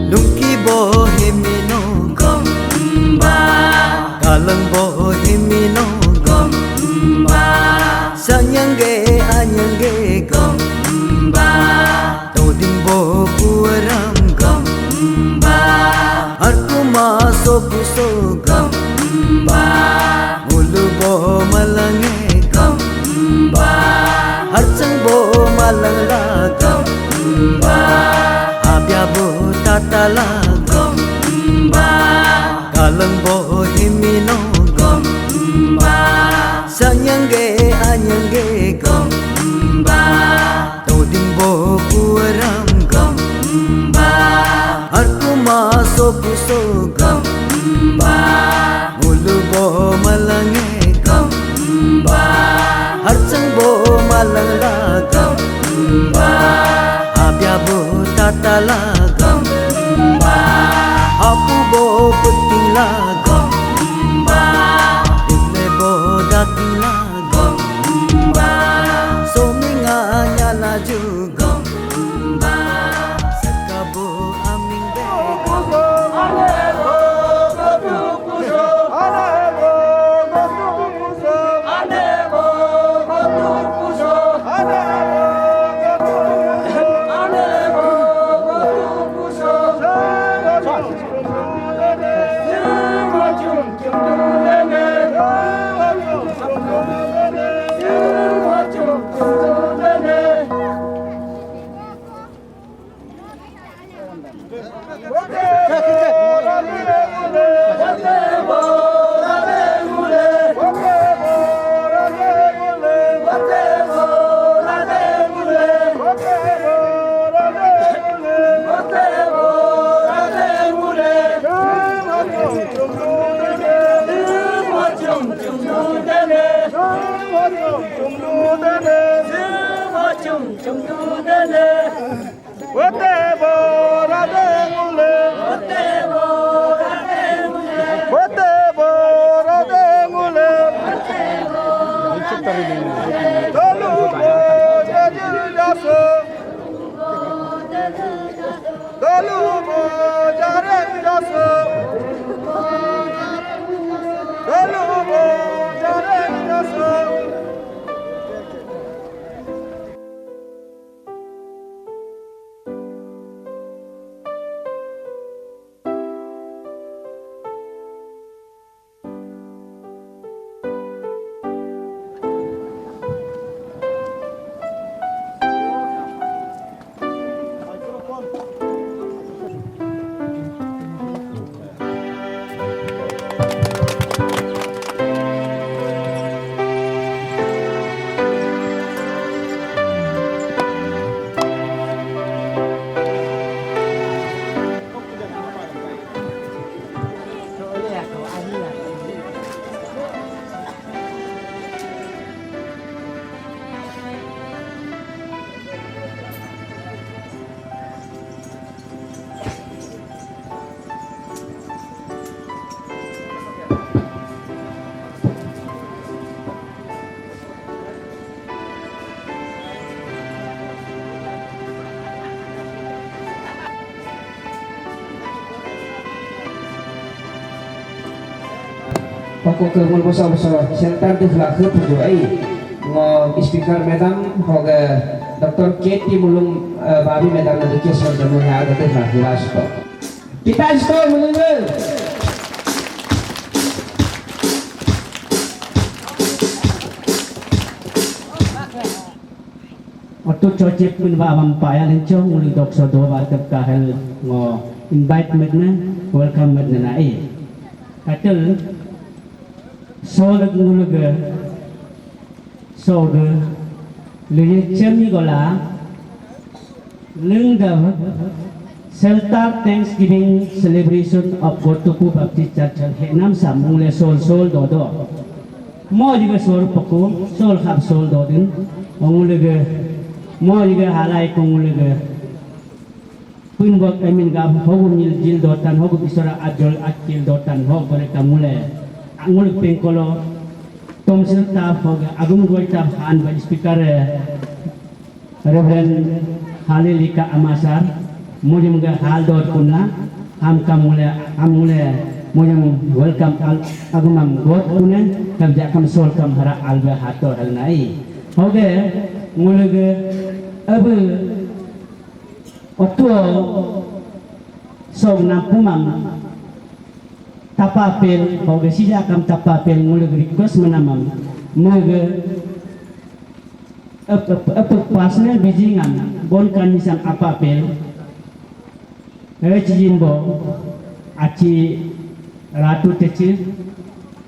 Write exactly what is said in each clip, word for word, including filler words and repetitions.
Nungki bo himino gomba, kalang bo himino gomba, sanyangge anyangge gomba, toding bo kuaram gomba, harkuma sokuso gomba. Ngulu bo malange gomba, harchang bo malangla gomba, abya bo tatala gomba, kalang bo himino gomba, sanyangge anyangge gomba. Toding bo kuaram gomba, harkuma sokuso gomba, ngulu bo malange gomba, harchang bo malangla gomba, abya bo tatala gomba, apu bo putingla gomba, dule bo datingla gomba, sominga nyala ju gomba, sakabu aming be. Wate bora de ngule. Wate bora de ngule. Tolu bo jari jaso. Tolu bo jari jaso. Tolu bo jari jaso. Pokok ke ngul bosa bosa center tu lah ke tujuh ai. Ngo speaker madam hoga Doctor K T Mulung, eh, Babi madam na dikis madam na ada tu lah jelas kok. Kita stop menunggu. Otu chojek min ba amam paya lencho ngulu dok so do ba tep kahel ngo invite medne, welcome medne na e. Katel so leg ngulu ge so ge luye chemi gola Lengda Shelter Thanksgiving Celebration of Gotopu Baptist Church henam sam ngule sol sol dodo. Mo jiga sol paku, sol hap sol dodin. Ngule ge mo jiga halai ko ngule ge. Pun bok emin gab hogum nyil jil dotan hogum isora ajol akil dotan hog bole ka ngule. Ngule pengkolo tom shelter hog agum goi tab han ba speaker. Reverend Halilika Amasar, mujum ga hal dot kunna, ham kam mule, ham mule, mujum welcome al, agumam got kunen, kam jakam sol kam hara albe hato hal nai. Hoge, ngulege, abu, otuo, sog nampumam, tapapel, hoge sija kam tapapel, ngulege request menamam, mege, Ep, ep, ep, personal bijingan, bon kan nisam apa pel. Eh, cijin bo, aci ratu teci,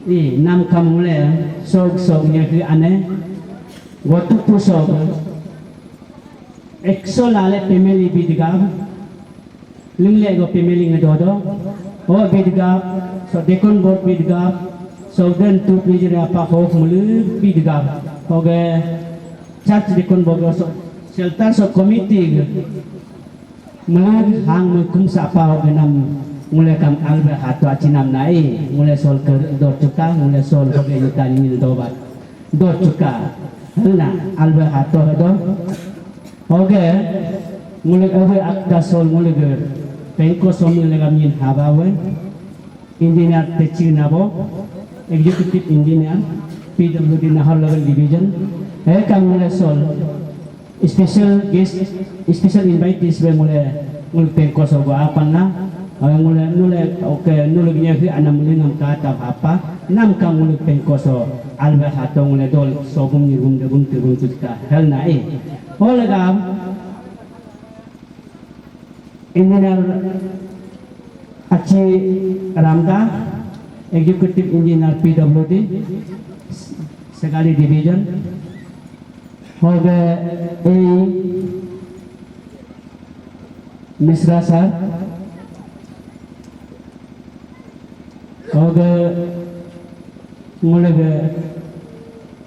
i, nam kam mule, sog, sog, nya ke ane, gotu pu sog, ekso lale family bidga, Lingle go family nge dodo. O bidga, so deacon board bidga, so den tu pijre apa hok mulu bidga. Hoge church deacon board so shelter so committee ge. Mulu hang mulu kum sapa hoge nam mule kam albe hato achinam nai, mule sol ke dor chuka, mule sol hoge yuta nil dobat. Dor chuka. Hena albe hato hedo. Hoge, nguluk awe akta sol nguluk pengko somi legam nyin habawe. Engineer Techi Nabo, Executive Engineer, P W D Naharlagun Division. He kam ngule sol special guest, special invitees we ngule ngule pengko so go apan na. Ngule ngule oke ngule nya hi anam ngule ngam kata apa nam kam ngule pengko so albe hato ngule dol so gum ni gum de gum tu gum tu ka hel na e. Holegam Engineer Achi Ramda, Executive Engineer P W D, Sagalee Division, hoge A Misra sir, hoge ngulege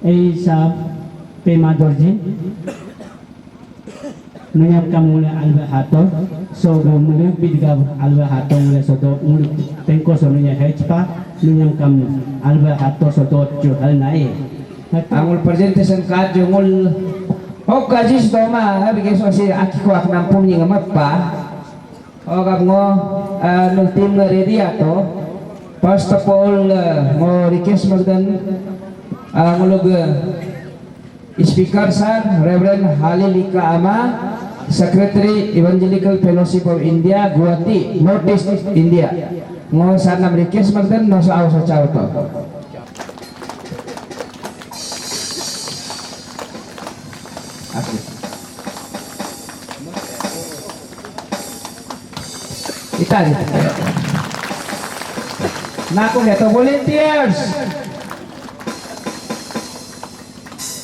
A sir Pema Dorji, Nunyam kam ngule alwe hato, so go mulu bidga alwe hato ngule so do ngule pengko so nunya hechpa, nunyam kam alwe hato so do jo hal nai. Angul presentation card jo ngul hok kajis doma, abi ke so si aki ko ak nampum ni ngamapa. Hok ab ngo, eh, nul team nge ready ato. First of all, eh, ngo request magdan, eh, ngulug, eh, Speaker sir, Reverend Halilika Ama, Secretary Evangelical Fellowship of India, Guwahati, North East India. Ngo sanam request magdan, no sa au sa chao to. Asli. Itali. Naku neto volunteers.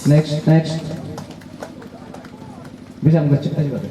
Next, next. Bisa mengercik tadi, Pak.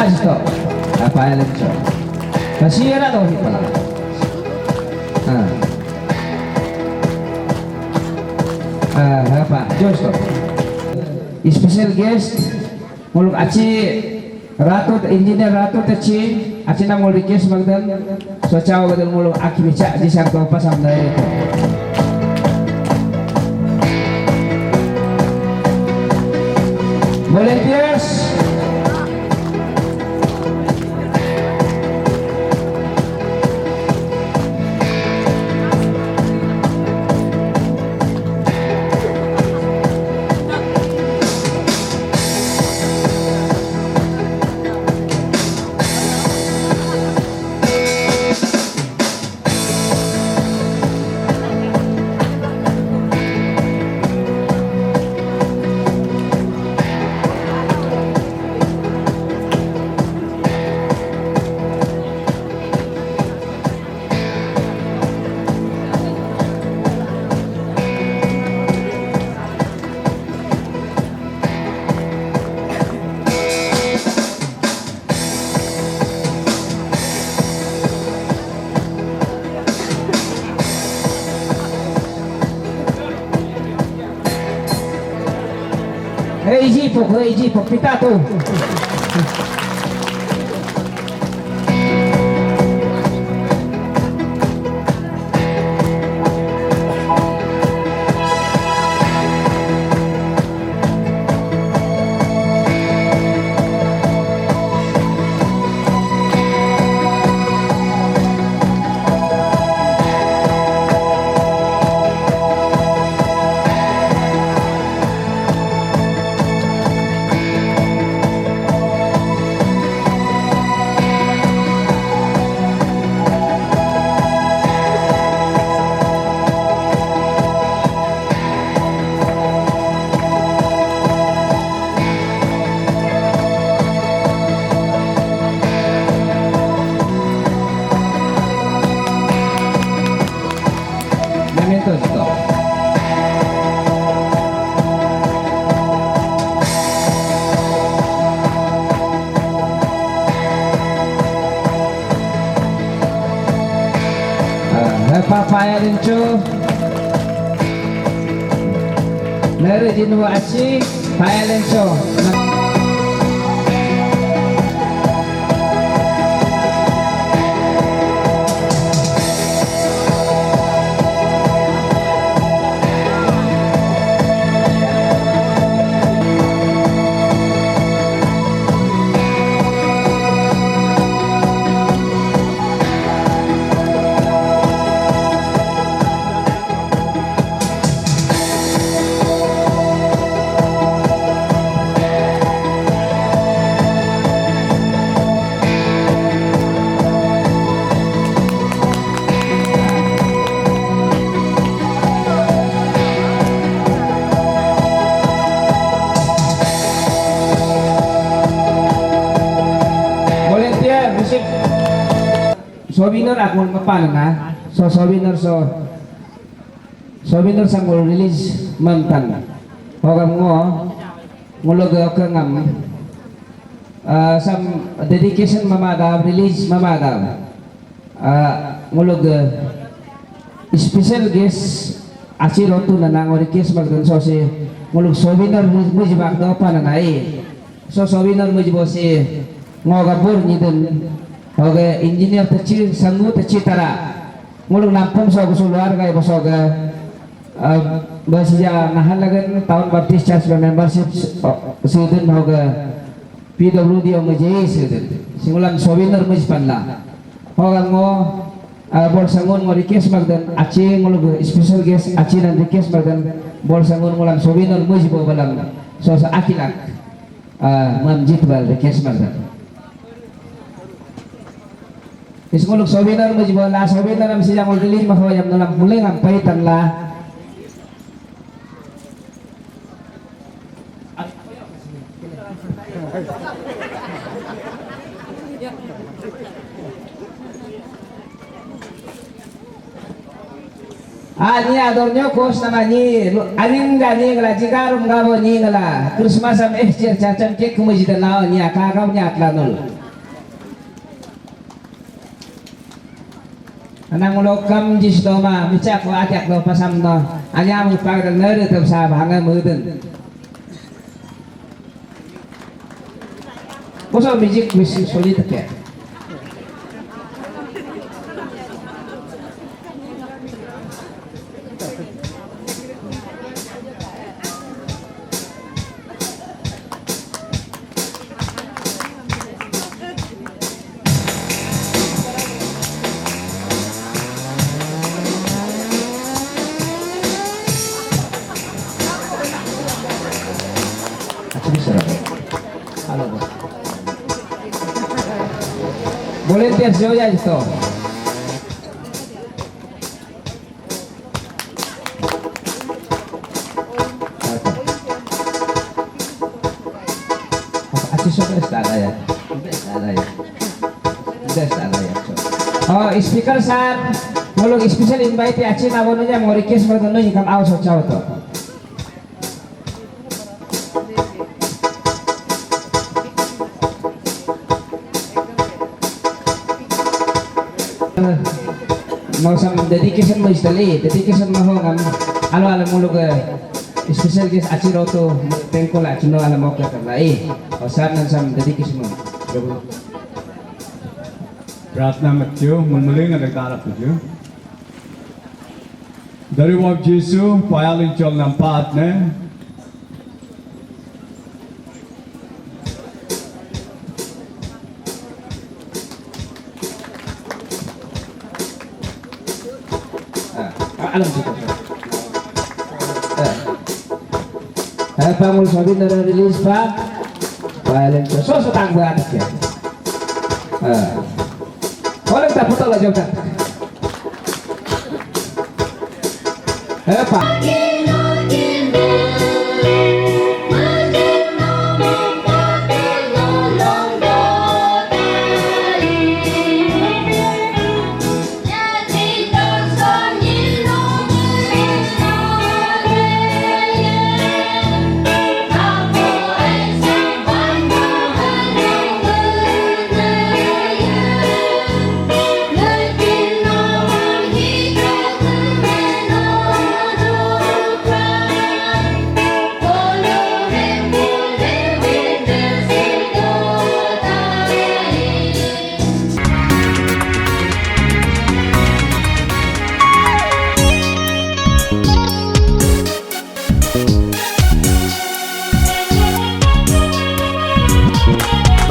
Asto. Apa ya lencho? Kasih ada tuh pala. Ah. Ah, apa? Josto. Special guest, muluk aci Ratu, engineer Ratu Techi, aci na muluk request magdan, so chao gadal muluk aki bicha ji sang to pasang dari itu. Volunteers. Reiji pok, reiji pok, pita tu. Memento stop. Ah, hepa paya lincho. Nere jinu aci paya lincho. Volunteer, musik. Souvenir aku mapan na. So souvenir so. Souvenir sang ngul release mantan. Hogam ngo ngulu ge oke ngam. Ah, sam dedication mama da, release mama da. Ah, ngulu ge special guest aci rotu nana ngo request magdan so si ngulu souvenir mujibak da opa nana i. So souvenir mujibo si ngo gabur nyidin. Hoge engineer Techi, Sangu Techi tara. Nguluk nampum so gusu luar gai boso ga, eh, basija nahan lagan Town Baptist Church ba membership, oh, sidin hoga P W D o mejai sidin. Singulam souvenir mej panla. Hoga ngo, eh, bol sangun ngo request magdan aci nguluk special guest aci nan request magdan bol sangun ngulam souvenir mej bo balam so sa akilak, eh, mam jit bal request magdan. Is nguluk souvenir mujibo la souvenir am sijang ul release ma ho yam nulam mulai ngam paitan la. Ah, ni ador nyo kos nama ni, aning ga ni ngala, jigarum ga bo ni ngala, Christmas am eh cer cacam cek kumuji da lao ni aka ga ni atla nul. Anang ulo kam jis doma, michak wa atiak do pasam no, anyam upag dan nere tem sa banga mudun. Koso music misi solid ke. Halo. Volunteer se ho jai to. Achi so best ada ya. Best ada ya. Best ada ya. Oh, speaker sir, ngulug special invite achi na bono ja, mo request mo dono, kam ao so chao to. Mau sam dedication mau istali, dedication mau ho ngam alo alo muluk, eh, special guest achi roto tengkol achi no alo mau kata lai. Osar nan sam dedication mau. Pratna matyo, mulmuling ada kala pujo. Dari wab Jisu, payalin chol nampat ne. Ah, ah, alam situ. Eh. Eh, pangul sabin dari release pa. Payalin chol. So, so tang buat ya. Eh. Oleh tak foto lah jauh tak. Eh, Pak.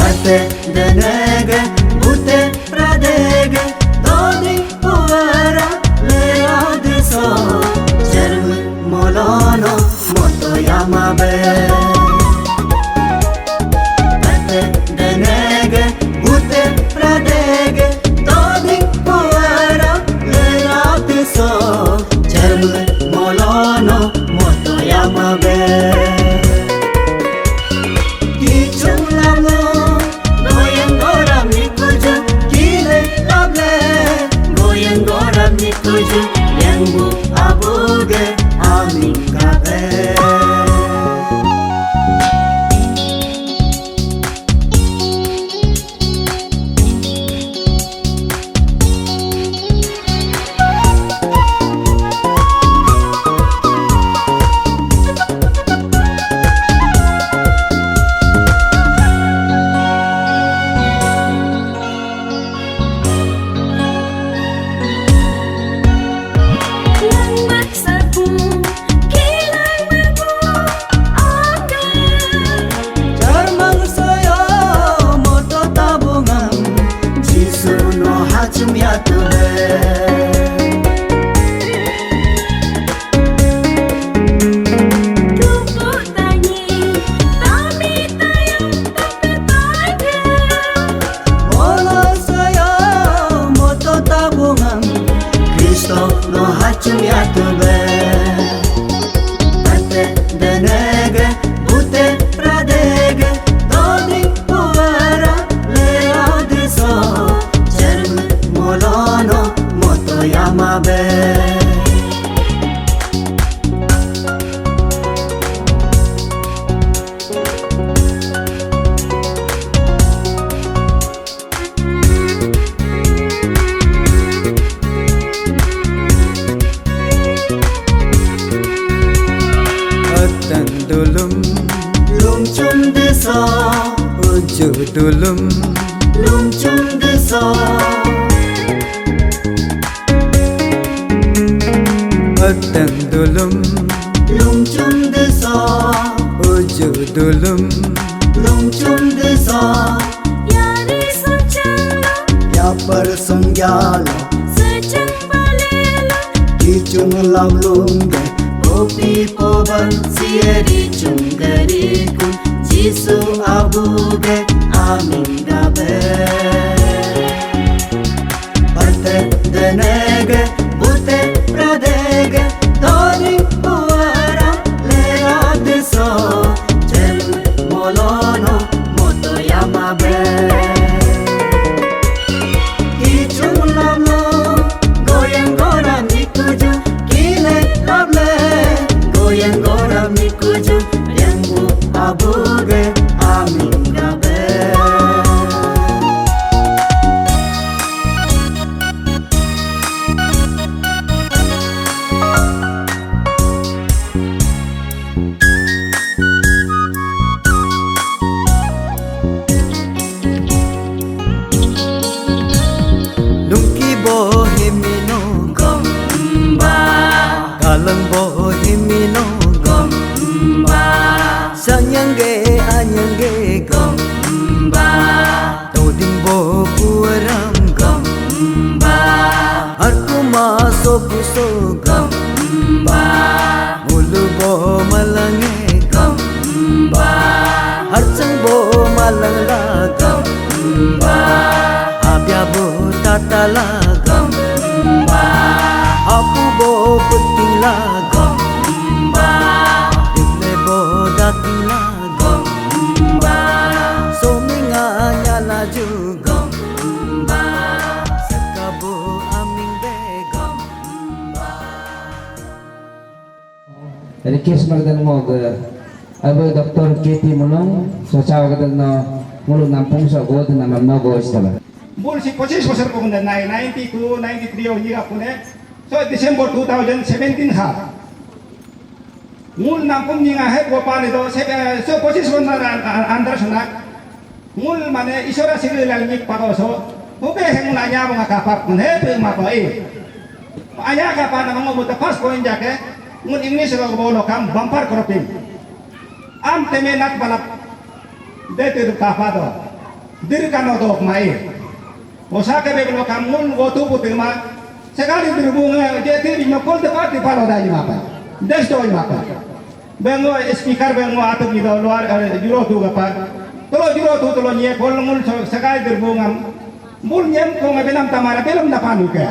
Barte denege, bute pradege, dodi puara leade so, cherm molono moto yamabe. Barte denege, bute pradege, dodi puara leade so, cherm molono moto yamabe. Kichung lamlo, goyang goram ni kuju, kile lable, goyang goram ni kuju, yang bu abuge ami kabe. Charmang soyo moto tabungan, Jisu no hachum yatule. Tupu tangi, tami tayang, tapi tayang. Olo soyo moto tabungan, Kristo no hachum yatube. Ate denege, bute pradege, dodi puara leade so, cherm molono moto yamabe. so. Atang dulum lungchum de so. Uju dulum lungchum de so. Yari sachang lo. Yapar sangyalo. Sachang balelo. Kichung lam lungge. Popi poban sieri chungeri kun. Jisu abuge aming gabe. Parte denege, bute pradege, tori puara lera diso, jem molono moto yamabe. Kichung lamlo, goyang gora mikuju, kile lable, goyang gora mikuju, yangbu abuge aming gabe. Lungki bo himino gomba. Kalang bo himino gomba. Sanyangge anyangge gomba. Toding bo puaram gomba. Arkuma sokuso gomba. Mulu bo malange gomba. Harchang bo malang la gomba. Abya bo tata la gomba. Apu bo puting la gomba. Dikle bo dating la gomba. Sominga nyala ju gomba. Sekabu aming be gomba. Request magdan ngo ge, abe Doctor K T Mulong, socha gadal no, ngulu nampung so go de namam no go istaba. Bul si pochis bosor ko kunda nai, ninety-two, ninety-three o yiga pune. So December two thousand seventeen ha. Ngul nampum nyinga he gopa ni do, se, eh, so pochis bosor na an-, an-, andar sana. Ngul mane Isora sigi lal nyik pago so, hobe he ngul anya banga kapap kun he pe ma ko e. Anya kapa na mango buta first point jake, ngul English ro bolo kam bumper cropping. Am teme nat balap, de te kapa do, dir kano do ma e. Osa ke be bolo kam ngul go tu buta ma, sekali dir bu nge, je te bi nyokol de party palo da ma pa. Des do ma pa. Bengo speaker bengo atuk ni do luar, eh, juro tu gapa. Tolo juro tu tolo nye kol ngul so-, sakai derbu ngam. Mul nyem ko ngabenam tamara belum dapan ke.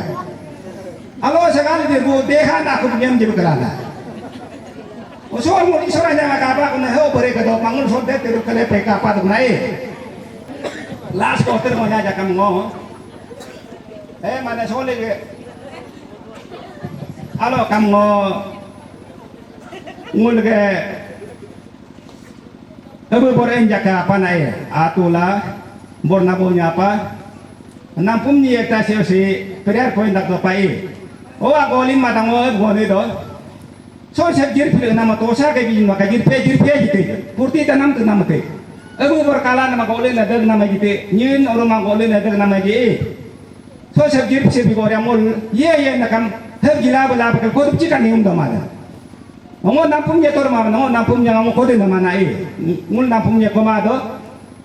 Alo sakai derbu dehan aku nyem jibu kelana. Usor ngul isora nyanga kapa kuna ho bere kedo pangul so de teru kele pe kapa tu nai. Last quarter mo nya jakam ngo. Eh, mana sole ke. Alo kam ngo. Ngul ke. Abu bor enjaka apa nai, atula, bor nabo nyapa. Nampum ni ekta seo si, prayer point dak dopai. O agolim matang o goni do. So sep jir pil nama tosa ke bijin maka jir pe jir pe jite. Purti tanam tu nama te. Abu bor kala nama gole na dag nama jite. Nyin oro ma gole na dag nama je. So sep jir se bi gori amol. Ye ye nakam. Heb gila bela pakai kodup cikan nium do mada. Ngo nampum nye tor ma, ngo nampum nye ngo kode nama na e. Ngul nampum nye koma do.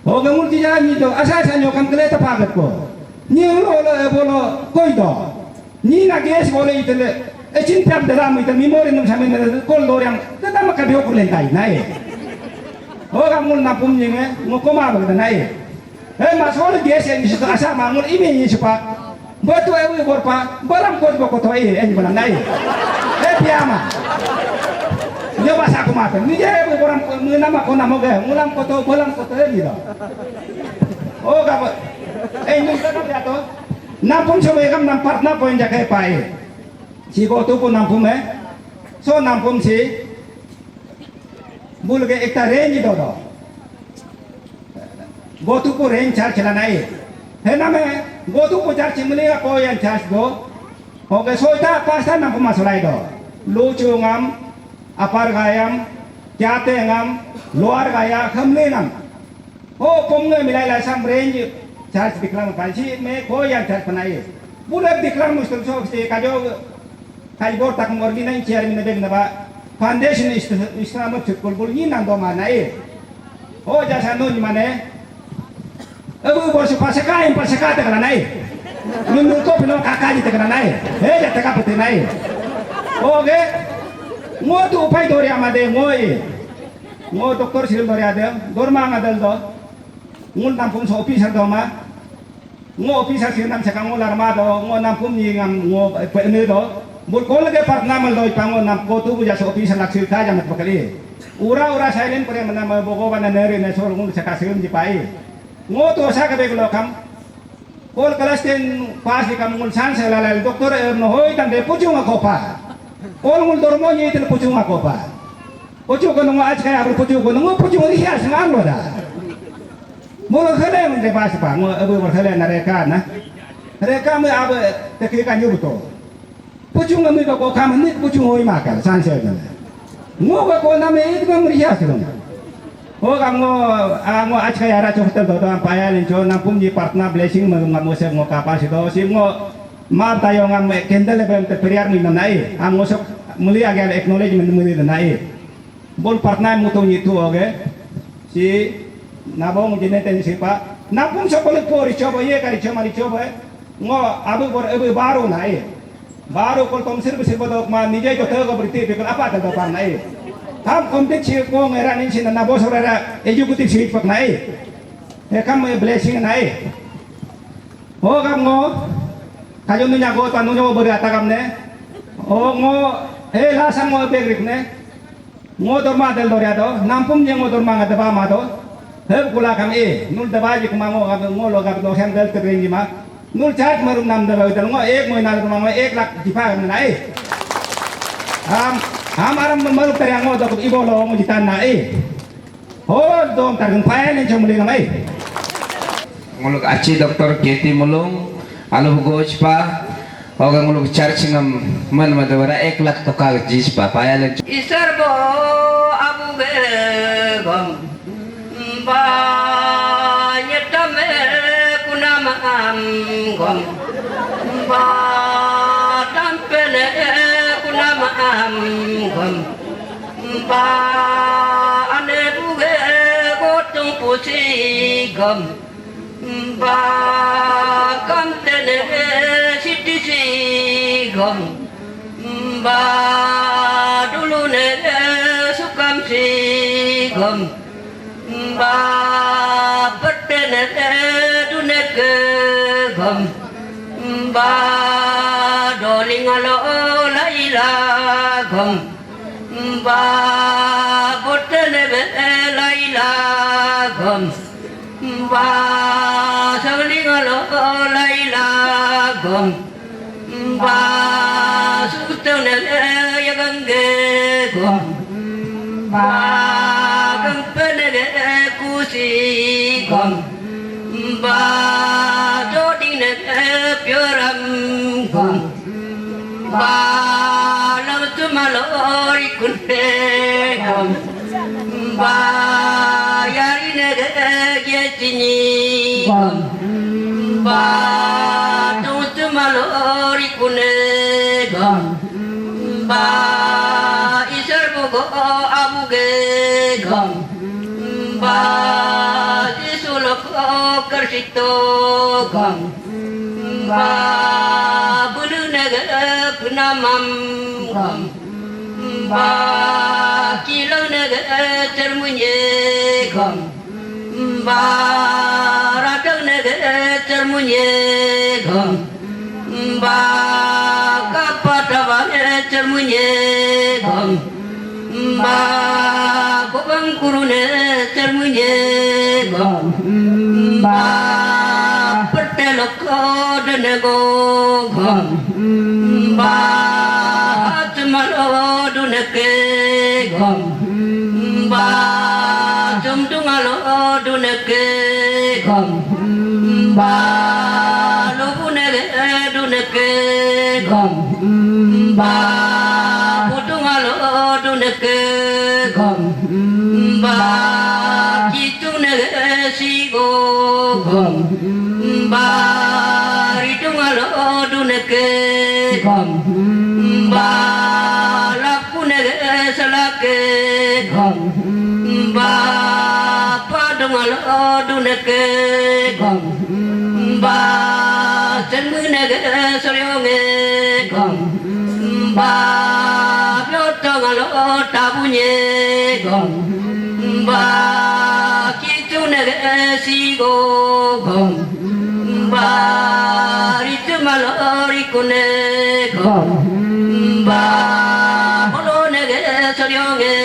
Hoga ngul tija ni do, asa asa nyo kam kele tapagat ko. Ni ulo ulo e bolo koi do. Ni na gas bolo itele. E chin pap dara mu itele memory num samin dara kol do yang. Tata maka bio kulen tai na e. Hoga ngul nampum nye nge, ngo koma ba na e. Eh, masuk dia saya di situ asal mangun ini ini siapa? Betul eh, wih, borpa, balam kot boko toi eh, ini mana nai? Eh, piama. Dia bahasa aku mata. Ni dia eh, borang nama kau nama gaya, ngulam koto, balam koto eh, gitu. Oh, gak apa. Eh, ini kan dia tu. Nampum semua kan nampar napa yang jaga pai. Si kau tu pun nampum eh. So nampum si. Bulge ekta range do do. Gotupu range church la nai. Hename Gotupu church muli ko yan church do. Oke soita pastor nam kuma solai do. Luchu ngam, Upper Gayam, Kyate ngam, Lower Gaya, Hamle ngam. Ho pomnge milai la sam range. charge declare pansi me ko yang charge panai. Bulak declare muslim so si kajo kajbor tak morgi nang chairman nabeng naba foundation is-, Islam school bul ni nang doma nai. Oh, jasa nun mane. Abu bor su pasaka yang pasaka tak nai. Nun nun ko pino kaka ji tak nai. He ja taka pete nai. Oke. Ngo tu upai doria made ngoi. Ngo doktor siril doria de. Dorma ngadal do. Ngul nampum so officer doma. Ngo officer sir nam saka ngo larma do, ngo nampum ni ngam ngo pene do. Bul kol ge partna mal do pa ngo nam ko tu buja so officer lak sir ka jamat bakali. Ura ura silent pare mana ma bogo bana nere ne sol ngul saka sir ji pai. Ngo to sa ka be lo kam. Kol class ten pass di kam ngul san sa lalal doctor er no hoi tan de puchung ako pa. Kol ngul dormo ni tel puchung ako pa. Puchung ko ngo aj kaya abul puchung ko ngo puchung ri hias ngan lo da. Mulu hele mun de bas pa ngo abu ber hele na reka na. Reka me abu teki kan yubu to. Puchung ngi ko ko kam ni puchung hoi ma ka san se na. Ngo ko ko na me it ngam ri ya se na. Ho kam ngo a ngo achka yara cho hotel do do am paya len cho nampum ji partner blessing me ngam mo se ngo ka pa si do si ngo ma tayo ngam me candle be te prayer mi na nai. Am ngo sok muli age acknowledgement muli na nai. Bol partner mutu nyitu oge. Si nabong jene ten si pa. Napung sokole po richo bo ye ka richo ma richo bo. Ngo abu bor abu baru nai. Baru kol tom sir sir bodok ma nije jo tego berti pikul apa tego par nai. Ham kompit si ko ngera nin si na nabo sora executive si pak nai. He kam blessing nai. Ho kam ngo. Kajo nunya go ta nunya bo beri atakam ne. Ho ngo. He la sang ngo begrik ne. Ngo dorma del doria do, nampum nye ngo dorma nga deba ma do. Heb kula kam e, nul deba ji kuma ngo gab ngo lo gab do hem del tebeng ji ma. Nul chaj marum nam deba del ngo ek mo na dorma ngo ek lak jipa kam na e. Ham, ham aram marum teriang ngo do ibo lo ngo jitan na e. Ho dom targen paen en chomli kam e. Nguluk achi doktor K T Mulung, alu goj pa, oga nguluk church ngam man madawara ek lakh toka jis pa, payalen. Isar bo abu ge gom, ba nyetam kunam am gom, ba tampele kunam am gom, ba ane buge gotung pusi gom. Ba kam tene siti si gom, ba dulu ne sukam si gom, ba pete ne dune ke gom, ba doling alo laila gom. Ba botene be laila gom. Ba sagling alo laila gom. Ba sutene be yagangge gom. Ba gampene be kusi gom. Ba joding ne be pioram gom. Ba lam tu malori kunde gom. Ba yari ne ge ge chini gom. Ba tu tu malori kunde gom. Ba isar bugo abu ge gom. Ba Jisu loko kersito gom. Ba bulu nege penamam gom. Ba kilo nege cermunye gom. Ba radang nege cermunye gom. Ba kapatawa ne cermunye gom. Ba kubang kurune cermunye gom. Ba perteloko denego gom. Ba atmalo duneke gom. Ba jumdungalo duneke gom. Ba lubune duneke gom. Ba putung alo duneke gom. Ba kitung nege sigo gom. Ba lakunege salake gom. Ba padungal oduneke gom. Ba senmunege soryonge gom. Ba biotongal otabunye gom. Ba kitunege sigo gom. Ba ritu malori kune gom. Ba bolonege soryonge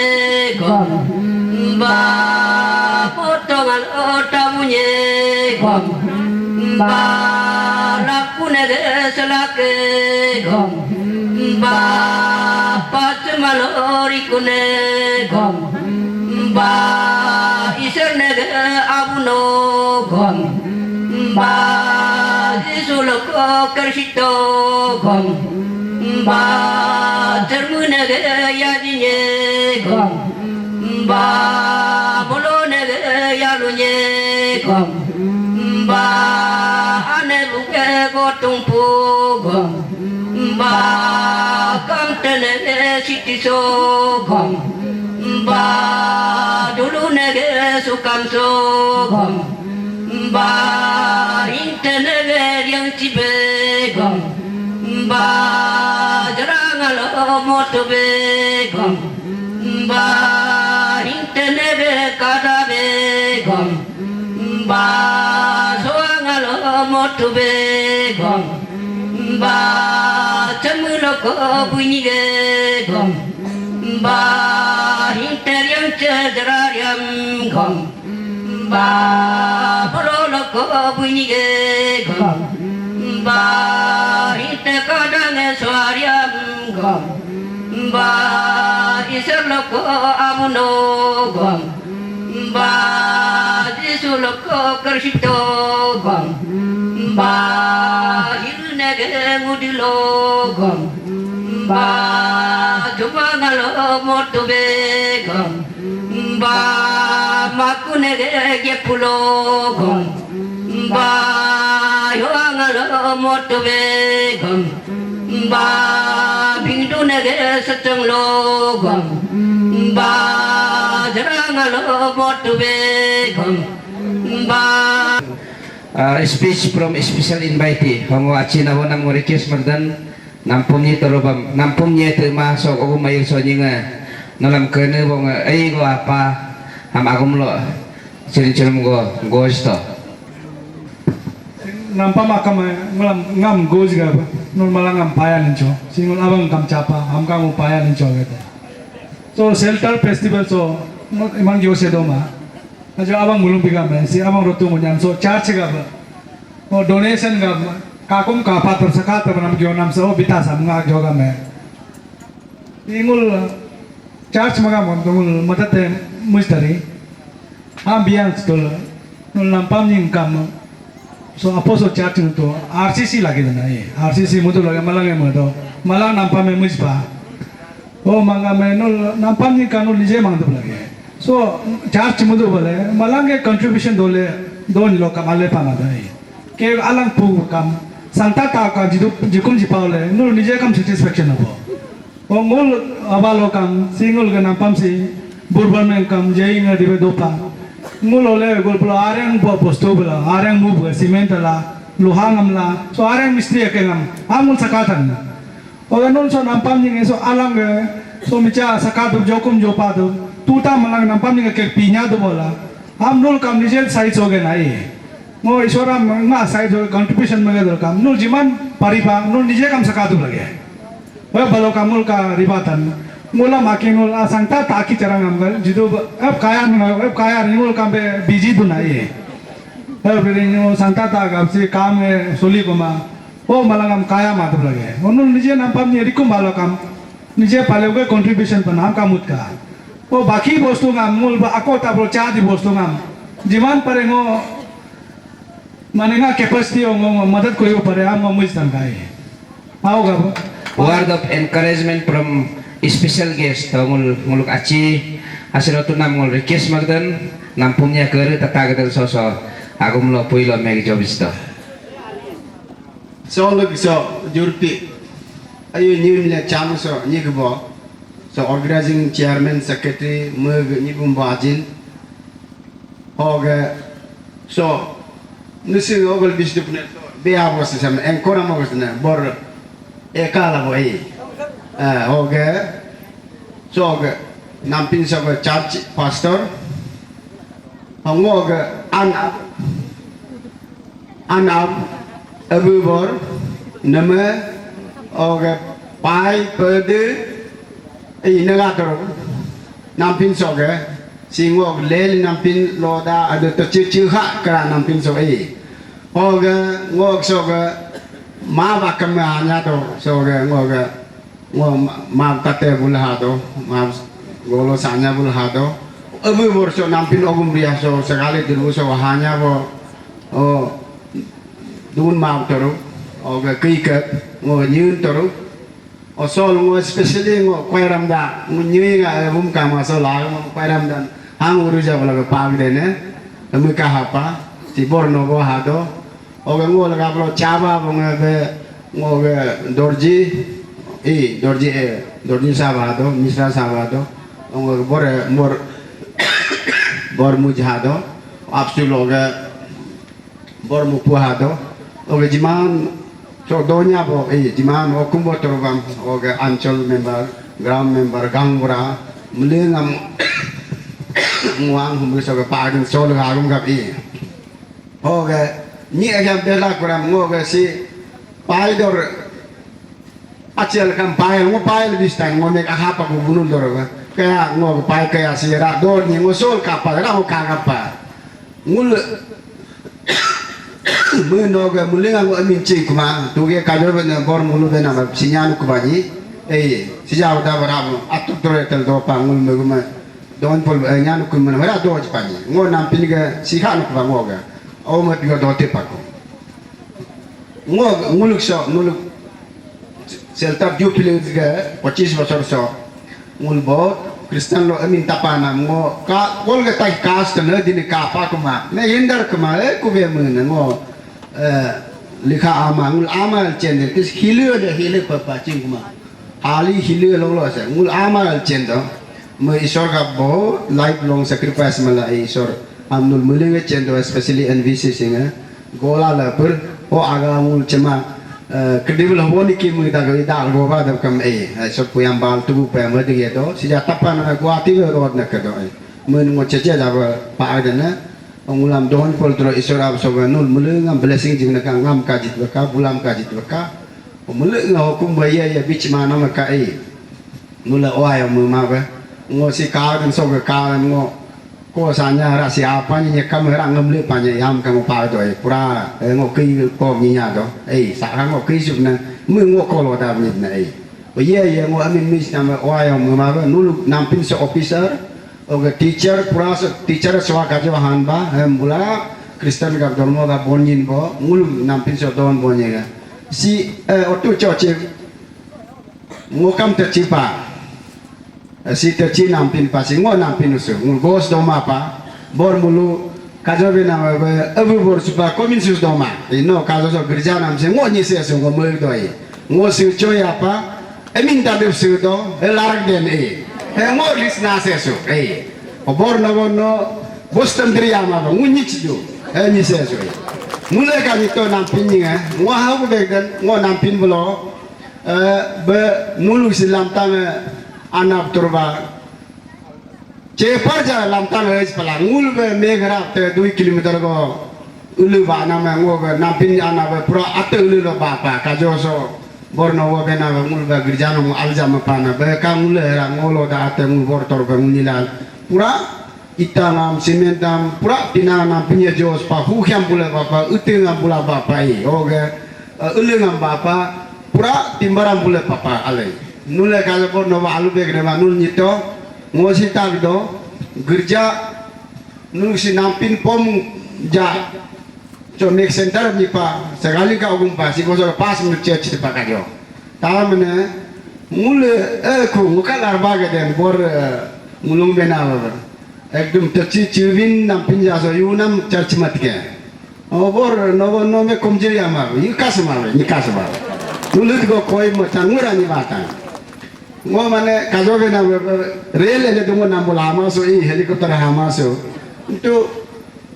gom. Ba potongal otamunye gom. Ba lakunege selake gom. Ba pace malori kune gom. Ba Isor nege abuno gom. Ba Jisu loko Kristo gom. Ba cermu nege yajinye gom. Ba bolo nege yalunye gom. Ba ane buke gotungpu gom. Ba kamtene sitiso gom. Ba dulu nege sukamso gom. Ba intene ge yang cibe gom. Ba jarang alo motobe gom. Ba intene ge kadabe gom. Ba soang alo motube gom. Ba cemuloko bunyige gom. Ba hinteriam cejerariam gom. Ba pololoko bunyige gom. Ba hinte kadange suariam gom. Ba Isor loko amuno gom. Ba Jisu loko Kristo gom. Ba hirnege ngudilo gom. Ba jumangalo motube gom. Ba makunege gepulo gom. Ba yoangalo motube gom. Ba bingdu nege setenglo gom. Ba jerangalo motube gom. Ba Uh, speech from special invitee. Hongo achi na bonam ngo request magdan nampum ni torobam nampum ni te ma so ogu mayil so nyinga nalam kene bong ei go apa ham agum lo. Chirin chirum go goj to. Ngam pa makam, eh, ngulam ngam goji ga ba. Nul malang ngam paya nincho. Singul abang kam chapa, ham kam paya nincho ga ta. So shelter festival so, ngut iman gyo se doma. Ajo abang mulung piga me, si abang rotu munyam so church ga ba. O donation ga ba. Kakum kapa tur saka tur nam gyo nam so bita sam nga gyo ga me. Ingul church maga mon tungul matate mustari. Ambiance tol nul nampam nying kam. So apostle church nul to R C C lagi dana eh. R C C mutu lagi malang eh mutu. Malang nampam eh mujpa. O manga me nul nampam nying kam nul nije mang tu lagi. So church mutu bole malang eh contribution dole don lo kam ale pama dai. Ke alang pu kam santa ta ka jidu jikum jipau le nul nije kam satisfaction abo. O ngul abalo kam si ngul ga nampam si burban meng kam jai nga dibe dopa. Ngul ole gul pulo areng bo posto bela areng mu bo cement la luha ngam la so areng mistri ke ngam amul sakatan. O ga nul so nampam ni so alang ga so micha sakatu jokum jopa tu tuta malang nampam ni ke pinya tu bola. Am nul kam nije sai so ga nai. Ngo isora ma, ma sai jo contribution mage dor kam. Nul jiman pari pa, nul nije kam sakatu lage. Web balo kam nul ka ribatan. Ngula maki nul asang ta ta ki charang am gal. Jidu web kaya nul, web kaya nul kam be busy duna ye. Web ri nul santa ta gap si kam e suli koma. O malangam kaya matu lage. Nul nije nampam ni rikum balo kam. Nije pale uge contribution pan ham kamut ka. O baki bostu ngam ngul ba ako ta bro cha di bostu ngam. Jiman pare ngo Mane nga capacity o ngo madad koi pare am ngo muj tangkai. Au ga ba. Word of encouragement from special guest to ngul nguluk achi asiro tunam ngul request magdan nampumnya kere tata gadan so so agum lo pui lo meg jobis to. So lagi so jurpi. Ayu nyim le chang so nyigbo. So organizing chairman, secretary, mug nyibum bajin. Hoge so nusi ogol bisdup ne be abo se sam enkora mo ne bor ekala bo ei. Eh, hoge so ge nampin so ge church pastor. Hongo ge an Anam, abubor, nama, oga, pai, pede, eh, naga toro, nampin soga, singok lel nampin loda, ada tercuci hak kera nampin so, eh. Oga, ngok soga, ma bakam hanya to, soga, ngoga, Ngo ma-, maaf kate bul hado, maaf golo sanya bul hado. Abu borso nampin ogum biaso sekali dirbu so hanya bo, oh, dun maaf toru, oga kikat, ngo nyun toru. O sol ngo especially ngo kwairam da, ngo nyui nga, eh, bum kama so la ngo kwairam dan, hang uru ja bala pag dene, eh, mika hapa, si bor no bo hado, Oga ngo laga bro chaba bonga be ngo ge dorji, eh, dorji, eh, dorji saba do, misra saba do, ngo ge bor, bor, bor mujha do, apsu loge bor mupu ha do, oga jiman so donya bo, eh, jiman okumbo torobam, oga anchol member, gram member, gangbura, melengam nguang humri soga pagin sol gagum gap, eh. Oga, ni aja bela kuram ngoga si paidor acel kam pail ngo pail bistan ngo mek aha pa bunul dor ga. Kaya ngo pail kaya si ra dor ni ngo sol kapa ra ho kaga pa. Ngul menoga mulinga ngo amin ching kuma tuge kajo bena bor mulu bena sinyan kuma ni. Eh, sija udah berapa atuk dor tel dopa ngul meguma. Don pol, eh, nyanu kun mana mara do jipani. Ngo nampin ga siha nuk ba ngo ga. Au ma piwa do te pako. Ngo nguluk so, nguluk selta jubilee ga pachis bosor so. Ngul bo Kristen lo amin tapana ngo ka kol ga tai kas ta na dini ka pa kuma. Ne yendar kuma, eh, kuve mun ngo, eh, likha ama ngul ama chende kis hilu de hilu pa pa ching kuma. Ali hili lolo se ngul ama al chendo. Me Isor ka bo lifelong sacrifice mala Isor. Am nul mulinge chendo, especially N V C C nge. Gola la pur o aga ngul chema, eh, credible hoboni ki mu da ga da go ba da kam, eh, Isor puyam bal tu pa ma de do. Sija tapa na Guwahati road na ka do, eh. Men ngo cheche da ba pa da na. Ngulam don pol tro Isor ab so nul mulingam blessing jing na ka ngam ka jit ba ka bulam ka jit ba ka. Mele nga hukum ba iya iya bich mana ma ka, eh. Mele oai mu ma ba. Ngo si ka dan so ka ngo. Ko sanya ra si apa ni kam ra ngam le pa ni yam ka ngo pa do, eh. Pura, eh, ngo ki ko ni nya do. Eh, sa ka ngo ki sup na. Mu ngo ko lo da ni na, eh. Ba iya iya ngo amin mis nama oai mu ma ba. Nulu nampin se officer. Oga teacher, pura se teacher swa kajo han ba, hem bula Kristen ga dormo ga bonyin bo, ngulu nampin so don bonye ga. Si, eh, otu choche, ngokam terci pa. Eh, si terci nampin pa, si ngo nampin usu, ngul gos doma pa, bor mulu, kajo be nama be, abu bor supa, komin sus doma. Ino kajo so gerja nam se, ngo nyi se su, ngo mul doi. Ngo su choi apa, Emin tadep su to, eh, larak den, eh. Eh, ngo lis na se su, eh. Obor no no, Boston dri ama ba, ngunyi chiju, eh, ni se su, eh. Mule ka ni to nampin ni, eh. Ngo ha ku bek den, ngo nampin belo, eh, be nulu si lamtang, eh, anap turba. Chepar ja lamtang ej pala ngul be megra te dui kilometer go ulu ba nama ngo be nampin ana be pura ate ulu lo ba pa kajo so bor no wo be na be ngul be girja no alja ma pa na be ka ngul era ngolo da ate ngul bor tor be ngulilal pura ita nam cement dam pura tina nam pinya jos pa hu khiam bula ba pa ute ngam bula ba pa i oge, eh, ulu ngam ba pa pura timbaram bula pa pa ale nule kajo bor no ba alu be gre ba nul nyito Ngo si tak do, gerja, nung si nampin pom ja, so mek center ni pa, sekali ka ugum pa, si bosor pas mu church pa ka jo. Ta mene, ngule, eh, ku, nguka larba ke den, bor, eh, ngulung bena ba. Ekdum terci ciwin nampin ja so, yunam church mat ke. Obor, nobo, nome komjiri ama, yikas ma, yikas ma. Nulut go koi mo changura ni batang. Ngo mane kajoge na rel ele dungo nambo lama so i helicopter hama so. Itu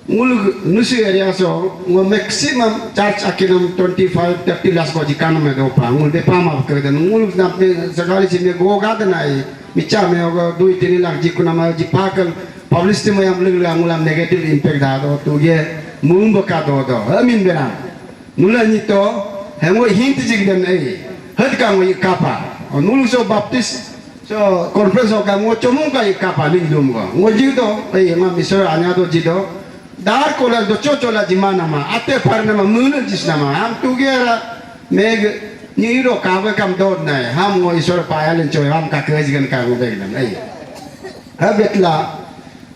ngulu nusu area so ngo maximum church akinam twenty five thirty lakhs ko jikan me do pa ngul de pa ma ke den ngul na pe sakali si me go ga de nai micha me go dui tini lakh jikuna ma ji pa kan publicity mo yam lig la ngulam negative impact da do tu ye mum bo ka do do amin bera. Nula ni to, hengo hint jig dem ei, het ka ngo kapa. O nulu so Baptist, so conference o ka ngo chomung ka kapa ling dum go. Ngo jig do, ei ma misor anya do jido. Dar ko la do cho cho la jima nama, ate par nama, mulu jis nama. Ham tu gera, meg, ni ro ka be kam dod nai. Ham ngo isor payalin cho, ham ka ke jigan ka ngo be nam ei. Ha betla,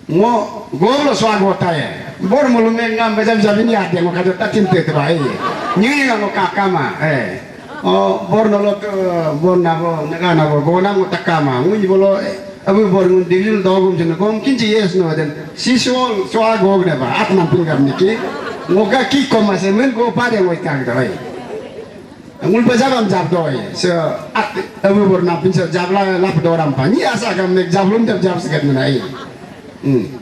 ngo golo swago taye. Bor mulume ngam bejam jabini ade ngo kajo tatin te trai. Nyi ngo kakama eh. O bor nolo bor nabo naga nabo gona ngo takama ngui bolo abu bor ngun digil dogum jin gom kinji yes no den. Si swal swago ne ba at nam pingam niki. Ngo ga ki koma se men go pade ngo tang doi. Ngul ba jabam jab doi. Se at abu bor nam pin se jab la lap doram pa. Ni asa kam mek jab lum jab jab sekat menai. Hmm.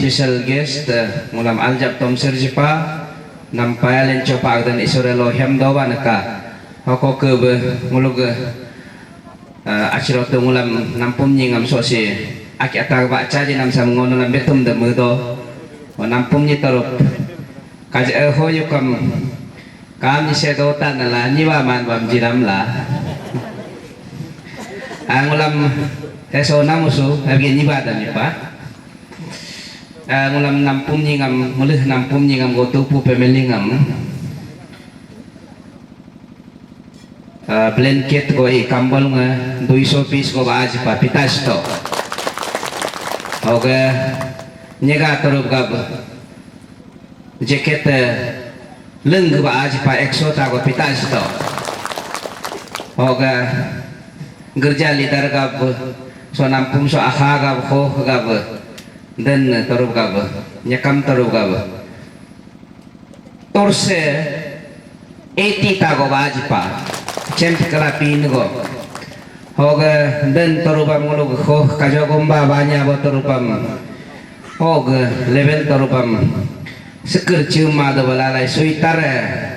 Special guest, eh, ngulam aljab tom serjipa, nam payalen chopa agdan isore lo hem doba neka. Hoko ke be ngulug, eh, achiro tu ngulam nampum nyingam sosi aki atag ba chaji nam sam ngono lam betum de mudo. Nampum nyi torup. Kaj, eh, hoyukam kam ni se dota nala nyiwa man bam jiram la. Angulam heso namusu abgi nyiwa dan nyipa. Angulam nampum nyingam mulih nampum nyingam go tupu pemeli ngam. Ah, blanket go i kambal nge dui so piece go ba aji pa pitas to. Oke, nyega torup gab jacket, eh, leng ba aji pa ekso ta go pitas to. Oke, gerja leader gab so nampum so aha gab ho gab den torup gab nyekam torup gab. Torse eighty ta go ba aji pa. Champ kala pin go. Hoga den torubam ngulu go kajo gomba banya bo torubam. Hoga level torubam. Seker cuma do balalai suitar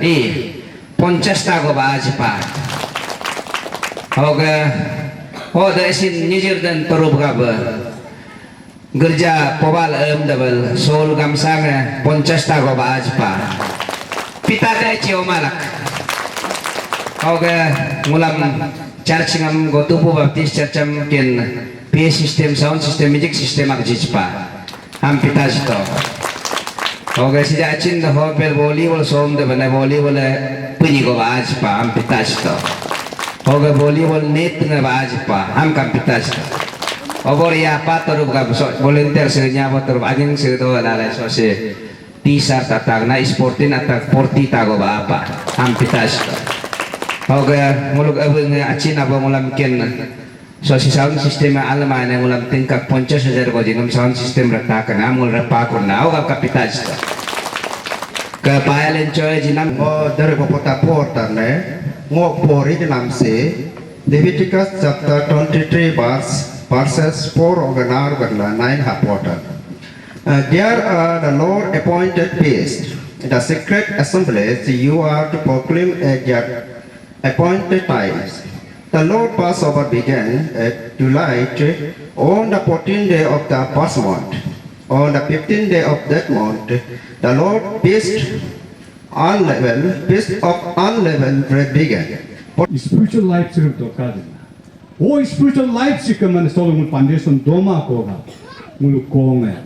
i ponchas ta go ba aji pa. Hoga hoda isin nyijir den torup gaba. Gerja pobal em double sol gamsang, eh, ponchas ta go ba aji pa. Pita te chio malak. Oke, ngulam church ngam go tupu Baptist church am kin P A system, sound system, music system ak jiji pa. Am pita sito. Oke, sija achin the hopel volleyball som de bane volleyball, eh, puni go ba aji pa. Am pita sito. Hoga volleyball net nge ba aji pa, ham kam pita sita. Obor ya pa torup gab so volunteer se nya bo torup ajing se do lalai so se T-shirt atak na sporting atak forty ta go ba apa, ham pita sita. Hoga muluk abu nge achin abo ngulam ken so si sound system alma ne ngulam tingkat ponchas hajar go jingam sound system rata kana mul rapa kuna hoga ka pita sita. Ke payalen choi jinam. Ngo dari popota por tane, ngo pori jinam se, Leviticus chapter twenty-three verse, verses four oganar gadla nine ha portal. Uh, there are the Lord appointed priests, the sacred assemblies you are to proclaim at their appointed times. The Lord Passover began at twilight on the fourteenth day of the first month. On the fifteenth day of that month, the Lord feast unleavened, feast of unleavened bread began. Spiritual life sirf doka dina. O spiritual life si kaman solo ngul foundation doma koga. Ngulu kong eh.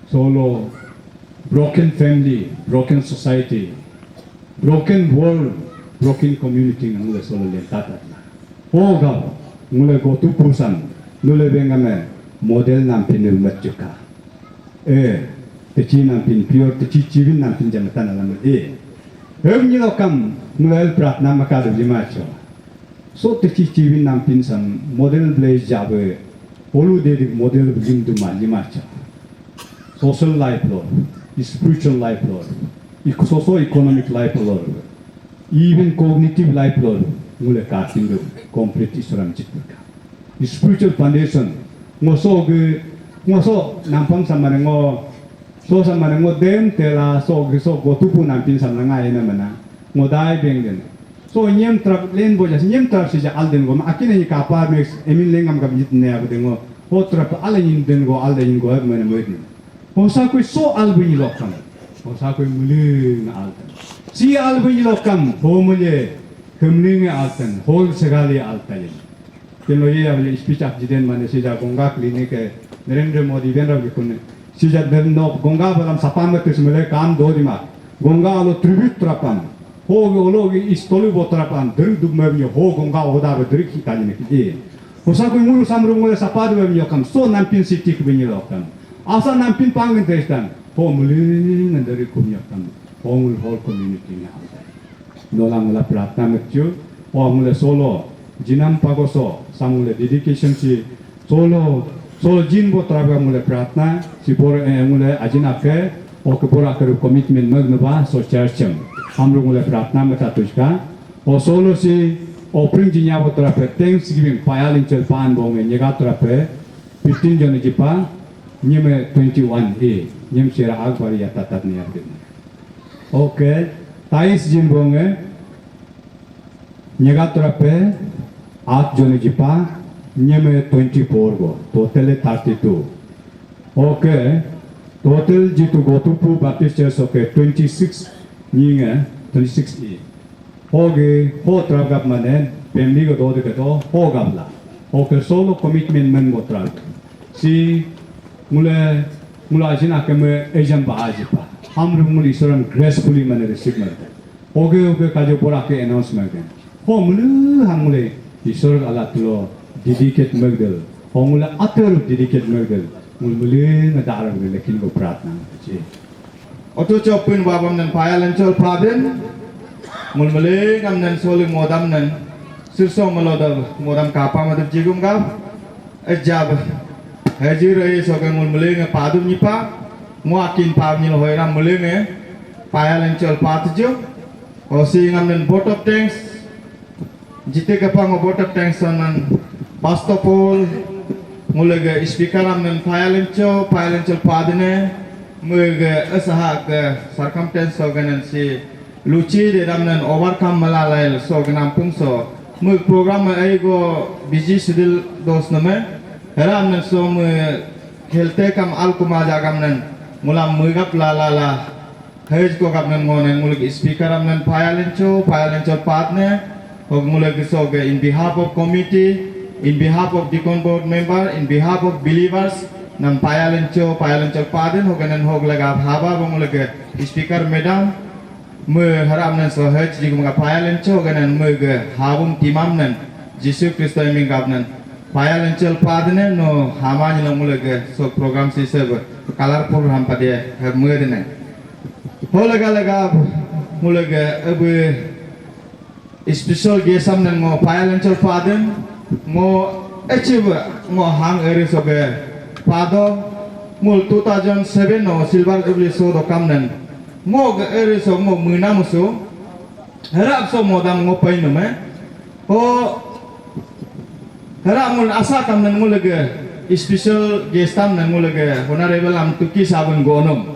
Solo broken family, broken society, broken world, broken community ngule solo lenta tatna. O ga ngule go tu pusan nule bengame model nam pinu matchuka. Eh, techi nam pin pure techi chivin nam pin jamatan alam eh. Em nyilo kam ngule pratna makadu lima cho. So techi chiwin nam pin sam model blaze jabe, olu de model bugim duma lima cha. Social life lo, spiritual life lo. socio economic life lor, even cognitive life lor, ngule kating do complete isuram chit ka. Spiritual foundation, ngo so ge, ngo so nampam samane ngo, so samane ngo dem tela so ge so go tupu nampin samna ngai na mana, ngo dai beng den. So nyem trap len bo jas, nyem trap sija al den go ma akin ni kapa me emin lengam gab yit ne ab den go. Ho trap al nyin den go, al den go ab mane mo yit ne. Hosa koi so al bini lokam. Hosa koi muli nga al tan. Si al bini lokam, ho muli kemli nga al tan, hol segali al tan. Kilo ye abli speech ak jiden mane sija Ganga clinic, Narendra Modi ben rab kun. Sija den no Ganga balam sapam tus mele kam do di ma. Ganga alo tribute trapam. Ho ge olo ge is tolu bo trapam. Deri dub me ho Ganga oda be deri ki kali ne ki. Hosa koi ngulu samru ngule sapadu be nyokam. So nampin city ke be nyokam. Asa nampin pangin testan. Ho muli ngan deri kum nyokam. Ho ngul whole community ne. Nola ngula pratna metju, o ngule solo, jinam pagoso, sam ngule dedication si, solo, solo jin bo traga ngule pratna, si bor, eh, ngule ajin ake, o ke bor ake commitment mag neba, so church em. Hamru ngule pratna meta tuska, o solo si, o pring jinya bo trape, Thanksgiving, payal inchel pan bonge, nyega trape, fifteen jon jipa, nyeme twenty-one e, nyem sira agbari ya tatat ni abdin. Okay, tais jin bonge, Nyega trape, at joni jipa, nyeme twenty-four go, total thirty-two. Okay, total jitu go tupu Baptist Church, okay, twenty-six nyinge, twenty-six e. Hoge, ho trap gap mane, family go do de ke do, ho gap la. Okay, solo commitment men go trap. Si, ngule, ngule ajin akeme ejam ba ajipa. Hamru ngule Isoram gracefully mane receive mane. Oge oge kajo bora ke announce magden. Ho mulu hangule Isor ala tulo dedicate magdel. Ho mule atur dedicate magdel. Mul mule ngadar mule lekin go pratna. Oto chopin babam nan payal encol pradin. Mul mule ngam nan soli modam nan. Sirso maloda modam kapa madap jigum gap. Ejab. Hajir ai soke mul mule nge padum nyipa. Muakin pam nyil hoiram mule nge. Payal encol patjo. Osi ngam nan vote of thanks. Jite kapa ngo vote of thanks nan. First of all, ngule ge speaker am nan payal enco, payal enco padne, mege esaha ke circumstance so ganan si luci de dam nan overcome malalail so ganam pung so. Mege program me ai go busy schedule dos name, heram nan so me health kam al kuma jagam nan, mulam megap lalala. Hej ko gap nan ngo nan nguluk speaker am nan payal enco, payal enco pat ne, hok nguluk so ge in behalf of committee, in behalf of deacon board member, in behalf of believers, nan payal enco, payal enco pat den, hok nan hok lega haba bo nguluk speaker madam, me haram nan so hej jigum ga payal enco, hok nan me ge habum timam nan, Jisu Kristo iming gap nan, payal enco pat ne, no hama nyilo nguluk so program si se colorful ham pade, hab me de ne. Ho lega lega mule ge ebe special guest am nan ngo payal enco paden ngo achieve ngo hang eri so ge pado mul two thousand seven no silver jubilee so do kam nan ngo ge eri so ngo muna musu herap so modam ngo pai nume ho herap mul asa kam nan mule ge special guest am nan mule ge honorable am tuki sabun gonum.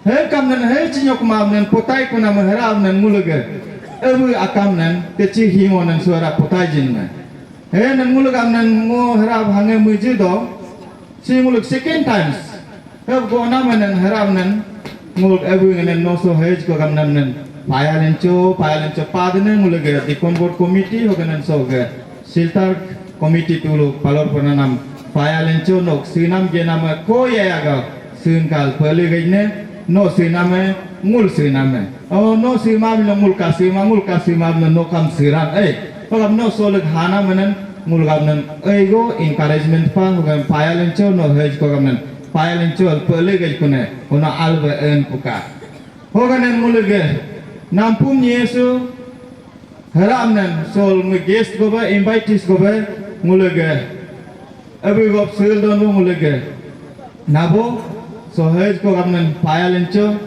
He kam nan he chinyok ma nan potai kuna ma hera nan ngulege. Ebu akam nan techi himo nan suara potai jin nan. He nan ngulege am nan ngo hera hange muji do. Si ngulek second times. He go nama nan hera nan ngulek ebu nan no so he ko kam nan nan. Payal enco, payal enco padene ngulege deacon board committee ho nan so ge. Siltar committee tulu palor pananam payal enco nok sinam genama ko ya yaga sinkal pali gaine no siname ngul siname. Oh no sima mino ngul kasima ngul kasima mino no kam siran eh. Pagam no solek hana menen ngul gam nen ego encouragement pa hugan payal enco no hej ko gam nen payal enco pali gaj kune hona albe en puka. Hoganen ngulege nampum Yesu Heram nan sol nge guest gobe, invitees gobe, ngulege. Abi gop sil don bo ngulege. Nabo, so hej ko gam nan payal enco.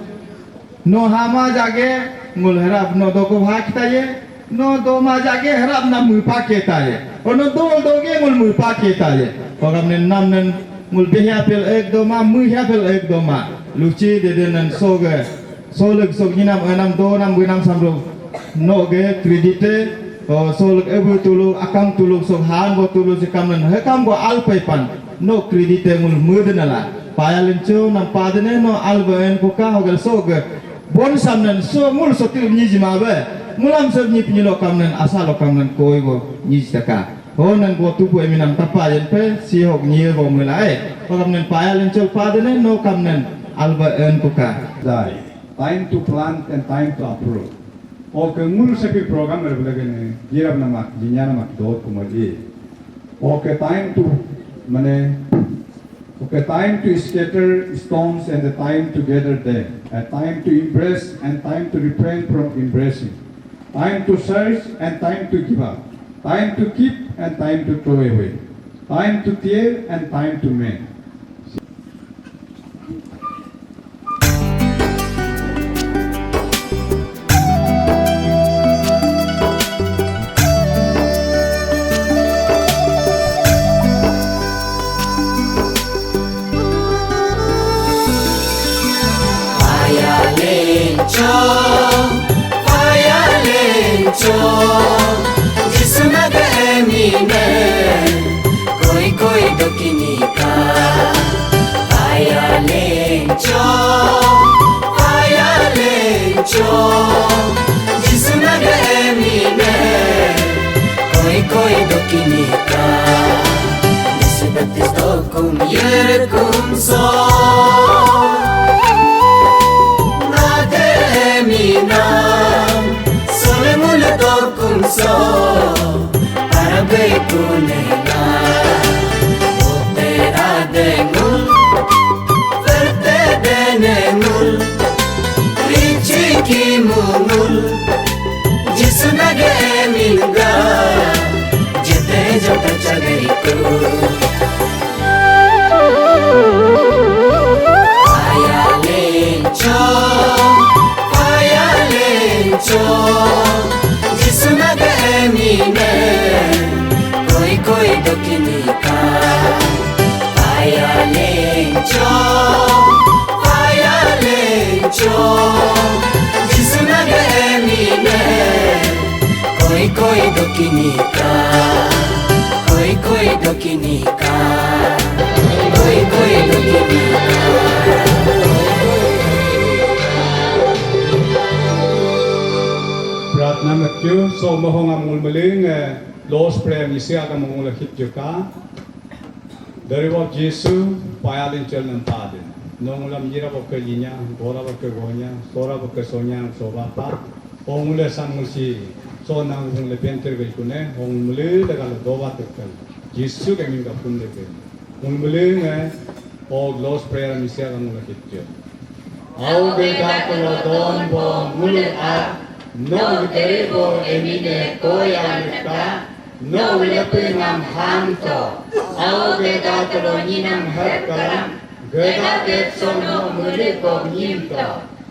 No hama jage ngul harap no doko ha kita ye. No doma jage harap nam mupa keta ye. Ono dol doge ngul mupa keta ye. Pagam nen nam nen ngul behya pel ek doma, muhya pel ek doma. Luchi dede nen soge. Solek sok nyinam enam donam bunam samro. No ge credit te. O solek ebu tulu, akam tulu, sok han bo tulu, sikam nen hekam bo alpai pan. No credit te ngul mudenala. Paya lencho nam padene no alba en kuka hogal soge. Bon samnen so ngul so tu nyi jima be. Ngulam so nyi pinyi lokam nen asa lokam nen koi bo nyi jitaka. Ho nen bo tupu eminam tapa yen pe si hok nyi bo mulai. Ho kam nen paya lencol pade nen no kam nen alba en kuka. Dai. Time to plant and time to uproot. Oke, ngul sepi program er belagene yirap namak jinya namak dot kumali. Oke, time to mane Okay, time to scatter stones and the time to gather them, a time to embrace and time to refrain from embracing, time to search and time to give up, time to keep and time to throw away, time to tear and time to mend. Fire lencho, fire lencho, Jisu naga emine, koi koi dokinika. Fire lencho, fire lencho, Jisu naga emine, koi koi dokinika. Jisu baptis dokum yerkum so. Rade emina, solemule dokum so. Parabe kunena, bote rade ngul, verte dene ngul, richi ki mungul. Jisu nage minga, jete jota chagari ku. Fire lencho, fire lencho, Jisu nage mine, koi koi dokinika. Fire lencho, fire lencho, Jisu nage mine, koi koi dokinika, koi koi dokinika, koi koi dokinika. Pratna matyu so mohong am ngul meling, eh, Lord's Prayer misi agam ngul khit juka. Dari wab Jisu payalin chel nam padin. Nongulam yira bokke yinya, gora bokke gonya, sora bokke sonya, soba pa. Ongule sang musi, so nang ungule benter bai kune, ong mule dagal doba tekkal. Jisu ke min ka pun de ke. Ong mule nge, o Lord's Prayer misia ka mula kitje. Au beda kelo don bo mule a, no dere bo emine koya leka, no lepe ngam ham to. Au beda kelo nyinam her kalam, geda bet so no mule ko nyim to.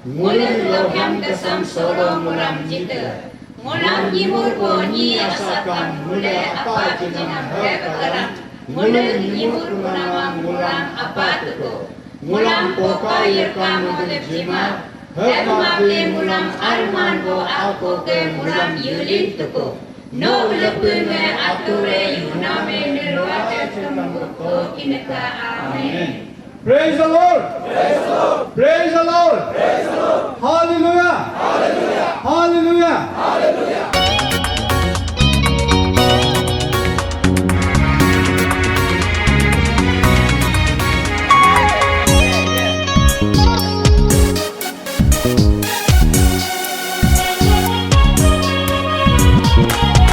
Ngulu lo ham kesam solo ngulam jite. Ngulam nyimur bo nyi asakam ngule apa jinam hep karam. Ngulu nyimur kunama ngulam apa tuko. Ngulam poka yirkam ngule jimar. Hep mabe ngulam arman bo ako ke ngulam yulin tuko. No lepe me ature yuname nerwate tumbuko kineka. Amen. Praise the Lord. Praise the Lord. Praise the Lord. Praise the Lord. Hallelujah. Hallelujah. Hallelujah. Hallelujah.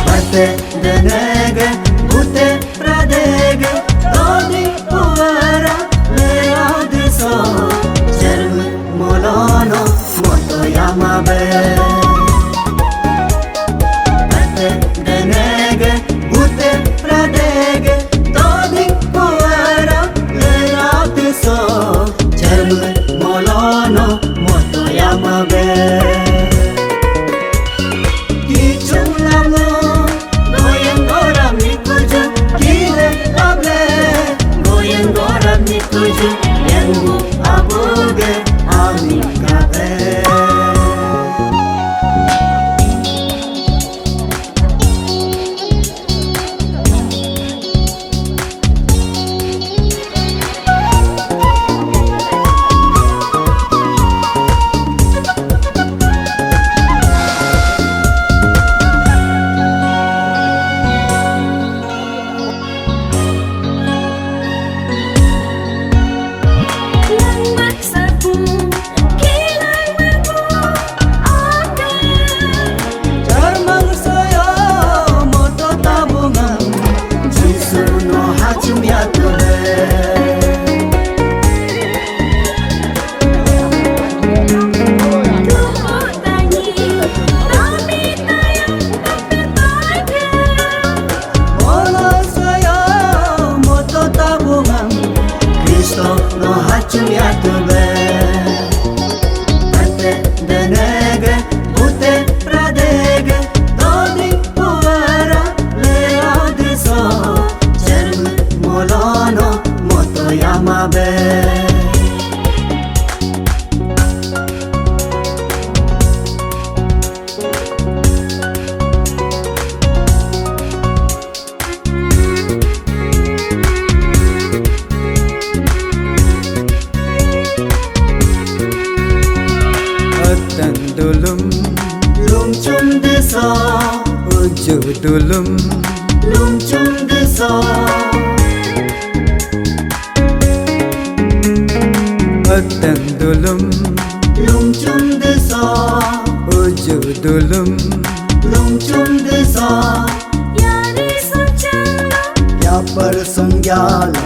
Pate denege, bute pradege, dodi puara leade so, jerme molono moto yamabe. Pate denege, bute pradege, dodi puara leade so, jerme molono moto yamabe. Dulum, Lungchum Desa, Uju Dulum, Lungchum Desa. Ateng Dulum, Lungchum Desa, Uju Dulum, Lungchum Desa. Yari Sachang, Yapar Sangyalo,